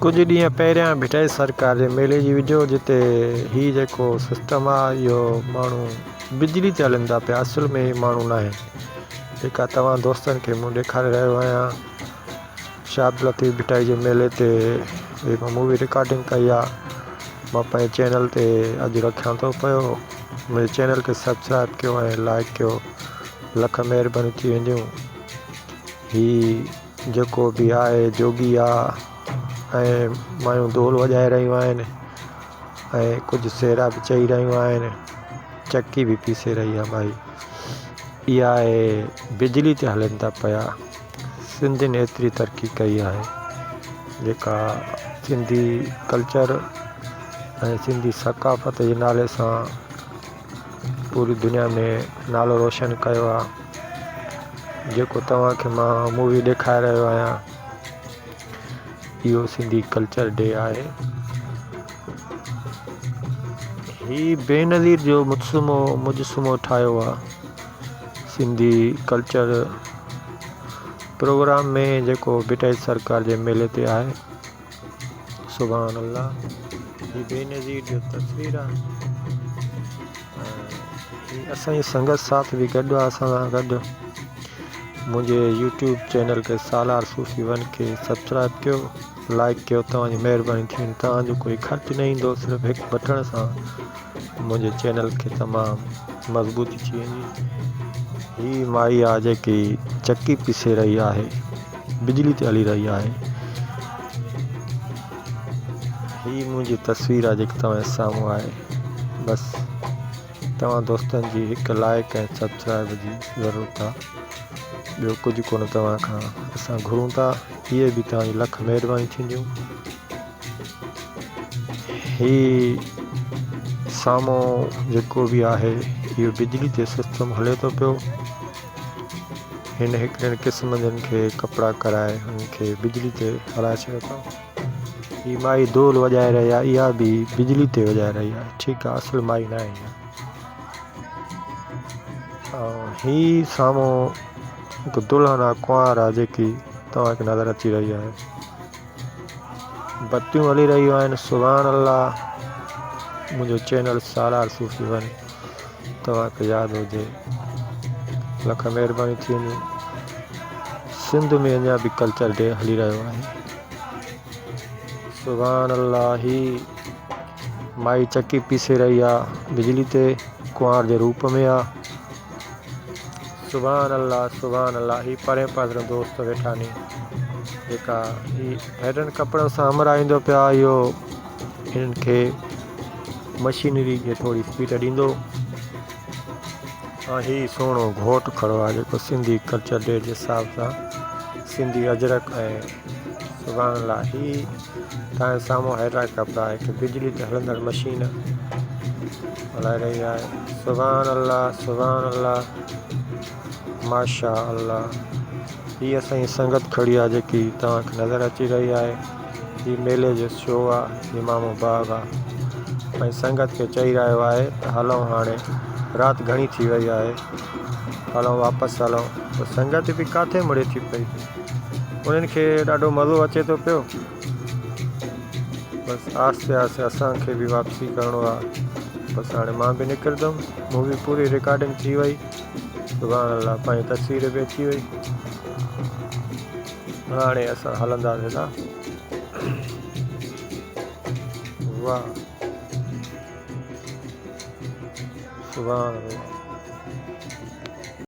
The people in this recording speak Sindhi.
ڪجهه ڏينهن پهريان ڀٽائي سرڪار جي ميلي جي وڊيو جتي هي جيڪو سسٽم آ اهو ماڻهو بجلي تي هلن ٿا پيا اصل ۾ هي ماڻهو ناهن جيڪا توهان دوستن کي مون ڏيکاري رهيو آهيان شاهه عبداللطيف ڀٽائي جي ميلي تي هي مان مووي رڪارڊنگ ڪئي آ مان پنهنجي چينل تي اڄ رکيان ٿو پيو منهنجي چينل کي سبسڪرائب ڪيو ۽ لائڪ ڪيو لک مهربانيون ٿي وينديون هي جيڪو به آهي جوڳي آ ۽ مايون دول وڄائي رهيون آهن ۽ ڪجهه سهرا به چئي رهيون آهن چڪي به پيسي رهي آ مائي اها آهي بجلي تي هلن ٿا پيا سنڌين ايتري ترقي ڪئي آهي جيڪا سنڌي ڪلچر ۽ سنڌي ثقافت جي نالي سان پوري دنيا ۾ نالو روشن ڪيو آ جيڪو توهان کي مان مووي ڏيکاري رهيو آهيان اهو سنڌي ڪلچر ڊي آهي هي بينظير جو مجسمو مجسمو ٺاهيو آ سنڌي ڪلچر پروگرام ۾ جيڪو ڀٽائي سرڪار جي ميلي تي آهي سبحان الله هي بينظير جو تصوير آ هي اسان جي سنگت ساٿ به گڏ آ اسان سان گڏ منهنجي يوٽيوب چينل کي سالار صوفي ون کي سبسڪرائب ڪيو لائڪ ڪيو توهان جي مهرباني ٿي ويندي توهان جو ڪوئي خرچ نه ايندو صرف هڪ بٽڻ سان منهنجي چينل کي تمام مضبوطي ٿي ويندي هي مائي آ جيڪي چڪي پيسي رهي آهي بجلي تي هلي رهي آهي. هي منهنجي تصوير آهي جيڪي توهان جي سامهون آهي. بس توهان دوستن جي هڪ لائڪ ۽ سبسڪرائب جي ضرورت آهي. ٻيو ڪجهه ڪونه توهان کان اسان گهرون ٿا. اهي به توهان جي لک مهرباني ٿينديون. هي سامهون جيڪو به آهي اهو بجلي تي سسٽم هلي ٿو پيو. هن هڪڙن قسم جن کي ڪپڙا ڪرائي هن کي بجلي تي هلائي ڇڏيو اٿئون. هي مائي دول وڄائي رهي آهي اها به بجلي تي وڄائي رهي آهي ٺيڪ آهي اصل مائي ناهي اها. ۽ هي سامهون هڪ دلهن آهي ڪنوار آهي جيڪي توهان کي نظر اچي رهي آهي. بتيون هلي رهيون آهن سبحان الله منهنجو چينل سالار صوفي ون توهان کي ياد هجي لک مهرباني ٿي وينديون سنڌ ۾ اڃا به ڪلچر ڊي هلي رهيو آهي سبحان الله هي مائي چڪي پيسي رهي آ بجلي تي ڪنوار جي روپ ۾ آ سبحان الله سبحان الله هي پرين پاسرن دوست ويٺا ني جيڪا هي هيڊن ڪپڙن سان همراهه ايندو پيا اهو هنن کي مشينري کي ٿوري اسپيڊ ڏيندو ۽ هي سهڻو گهوٽ کڙو آهي جيڪو سنڌي ڪلچر ڊي جي حساب سان سنڌي اجرڪ ۽ سبحان الله هي تان سامهون هيڊا ڪپڙا هڪ بجلي تي هلندڙ مشين هلائي رهي آهي سبحان الله سبحان الله ماشاء الله هي اسان جي سنگت کڙي آهي جيڪي توهان کي نظر اچي رهي آهي هي ميلي جو شو آ هي مامو باغ آ ۽ سنگت کي چئي رهيو آهي ته هلون هاڻي رات گهڻي ٿي وئي آهي هلون واپس هلون ته سنگت به ڪاٿي مڙي ٿي پئي انهن کي ڏاڍو مزو اچي ٿو پيو بس آهستي آهستي اسان کي به واپسي ڪرڻو آ بس هاڻي مان به نڪرندم مووي پوري رڪارڊنگ ٿي وئي سبحان الله پنهنجي تصوير به اچي وئي هاڻي اسان هلنداسين ها واهه سبحان الله.